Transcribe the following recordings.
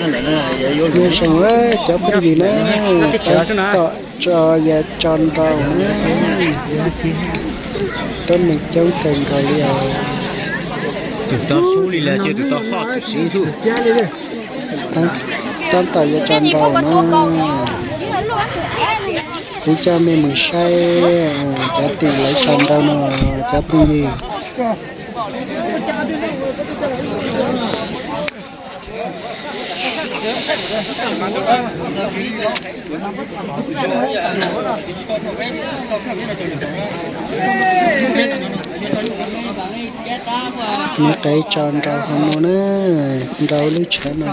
Nyob zoo cov phooj ywg na, tab tom tso yav tso nraug na, tuab neeg coob kawg nkaus li os. Tab tom yav tso nraug na, kuv coj mej mus saib cov tim lawv tso nraug no, cov phooj ywg. Nws qev tso nraug hauv no na, nraug lub tshav no.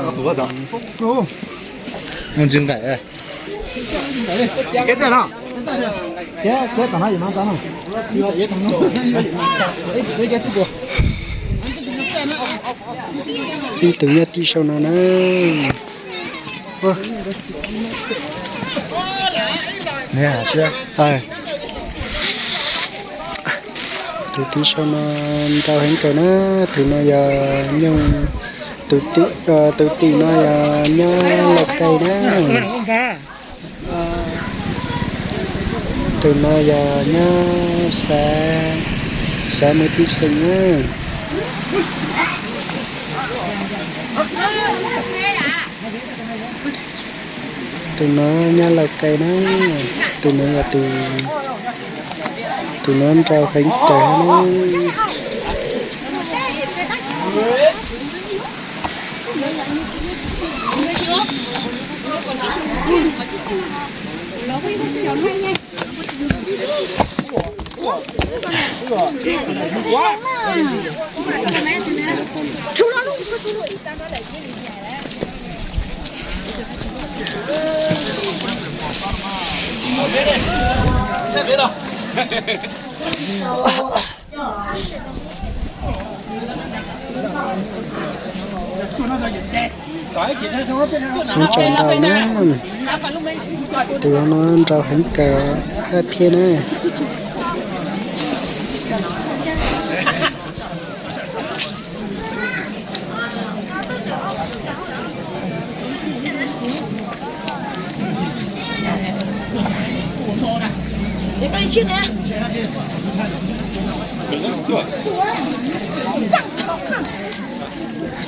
Ib tug nyob tim saum no na. Tus tim saum no nraug heev kawg na, tus no yog nyoog, tus tim no yog nyob Lauj Kaij na. Tus no yog nyob xav, xav mus thib xeem na. Tus no nyob Lauj Kaij na, tus no yog tus, tus no nraug heev kawg na. Xeev tsaus nraug na, tus no nraug heev kawg hab thiab na.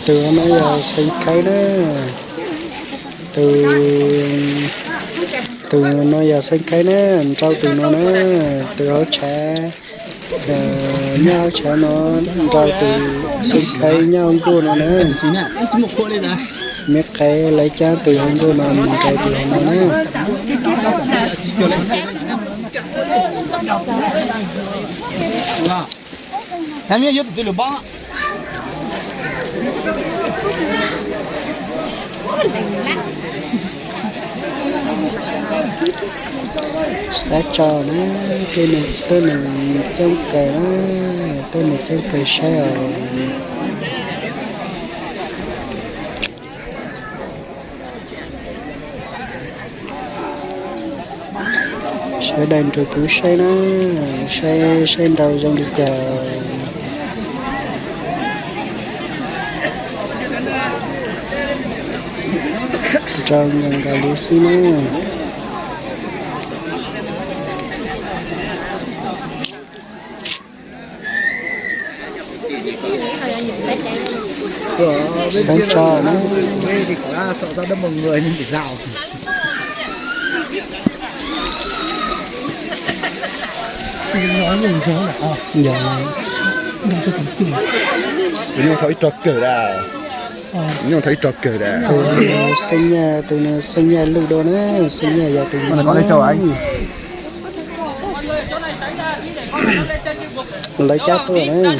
Tus no yog Xeev Khaib na. Tus, tus no yog Xeev Khaib na, nrau tus no na, tus hauv tshav, nyob hauv tshav no, nrau tus Xeev Khaib nyob hauv nkuaj no na. Me qe lawv cab tus hauv nkuaj no mus nrau tus hauv no na. Xav tso na, tej nus tuab neeg coob kawg na, tuab neeg coob kawg saib os. Sawv daws nrog kuv saib na, saib, saib nrau zoo li cas. Nrau nkaus nkaus li xwb na. Xav tso na. Nyob thaum ib rog kawg da. Nyob thaum ib rog kawg da. Tus xeeb nyaj, tus xeeb nyaj luj dua na, xeeb nyaj yog tus no. Lawv cab tuaj na.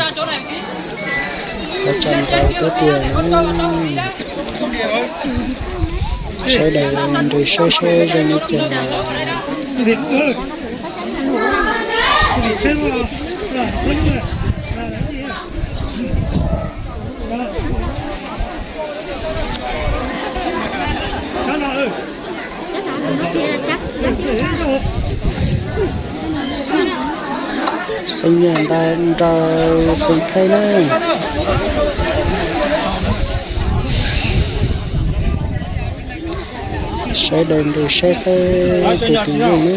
Xav tso nrau tuab tiag na. Sawv daws nrog saib saib zoo li cas. Xeeb nyaj nrau, nrau Xeeb Khaib na. Sawv daws nrug saib saib tus tus yeej ne.